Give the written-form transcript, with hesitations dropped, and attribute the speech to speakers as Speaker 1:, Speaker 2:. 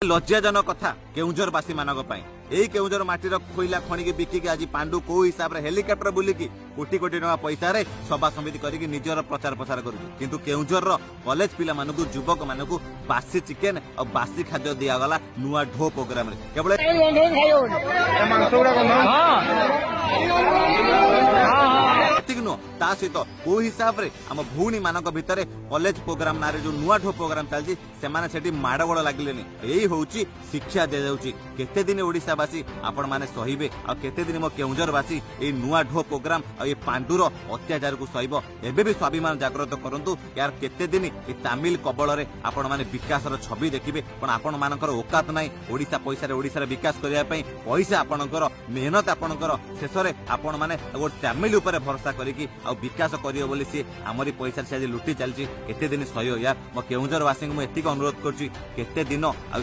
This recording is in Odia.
Speaker 1: ଲଜ୍ଜାଜନକ କଥା କେଉଁଝରବାସୀ ମାନଙ୍କ ପାଇଁ। ଏଇ କେଉଁଝର ମାଟିର କୋଇଲା ଖଣିକି ବିକିକି ଆଜି ପାଣ୍ଡୁ କୋଉ ହିସାବରେ ହେଲିକପ୍ଟର ବୁଲିକି କୋଟି କୋଟି ଟଙ୍କା ପଇସାରେ ସଭା ସମିତି କରିକି ନିଜର ପ୍ରଚାର ପ୍ରସାର କରୁଛି, କିନ୍ତୁ କେଉଁଝରର କଲେଜ ପିଲାମାନଙ୍କୁ, ଯୁବକ ମାନଙ୍କୁ ବାସି ଚିକେନ ଆଉ ବାସି ଖାଦ୍ୟ ଦିଆଗଲା ନୂଆ ଢୋ ପ୍ରୋଗ୍ରାମରେ। କେବଳ
Speaker 2: ମାଂସ ଗୁଡା ଗନ୍ଧ।
Speaker 1: ଏତିକି ନୁହଁ, ତା ସହିତ କୋଉ ହିସାବରେ ଆମ ଭଉଣୀ ମାନଙ୍କ ଭିତରେ କଲେଜ ପ୍ରୋଗ୍ରାମ ନାଁରେ ଯୋଉ ନୂଆ ଢୋ ପ୍ରୋଗ୍ରାମ ଚାଲିଛି, ସେମାନେ ସେଠି ମାଡ଼ଗୋଳ ଲାଗିଲେନି। ଏଇ ହଉଛି ଶିକ୍ଷା ଦିଆଯାଉଛି। କେତେ ଦିନ ଓଡ଼ିଶାବାସୀ ଆପଣମାନେ ସହିବେ, ଆଉ କେତେ ଦିନ ମୋ କେଉଁଝରବାସୀ ଏଇ ନୂଆ ଢୋ ପ୍ରୋଗ୍ରାମ ଆଉ ଏ ପାଣ୍ଡୁର ଅତ୍ୟାଚାରକୁ ସହିବ? ଏବେ ବି ସ୍ୱାଭିମାନ ଜାଗ୍ରତ କରନ୍ତୁ ୟାର। କେତେ ଦିନ ଏ ତାମିଲ କବଳରେ ଆପଣମାନେ ବିକାଶର ଛବି ଦେଖିବେ? પણ ଆପଣମାନଙ୍କର ଓକାତ ନାହିଁ ଓଡ଼ିଶା ପଇସାରେ ଓଡ଼ିଶାର ବିକାଶ କରିବା ପାଇଁ। ପଇସା ଆପଣଙ୍କର, ମେହନତ ଆପଣଙ୍କର, ଶେଷରେ ଆପଣମାନେ ଗୋଟେ ତାମିଲ ଉପରେ ଭରସା କରିକି ଆଉ ବିକାଶ କରିବ ବୋଲି ସିଏ ଆମରି ପଇସାରେ ସେ ଆଜି ଲୁଟି ଚାଲିଛି। କେତେ ଦିନ ସହିବ ୟାର? ମୋ କେଉଁଝରବାସୀଙ୍କୁ ମୁଁ ଏତିକି ଅନୁରୋଧ କରୁଛି, କେତେ ଦିନ ଆଉ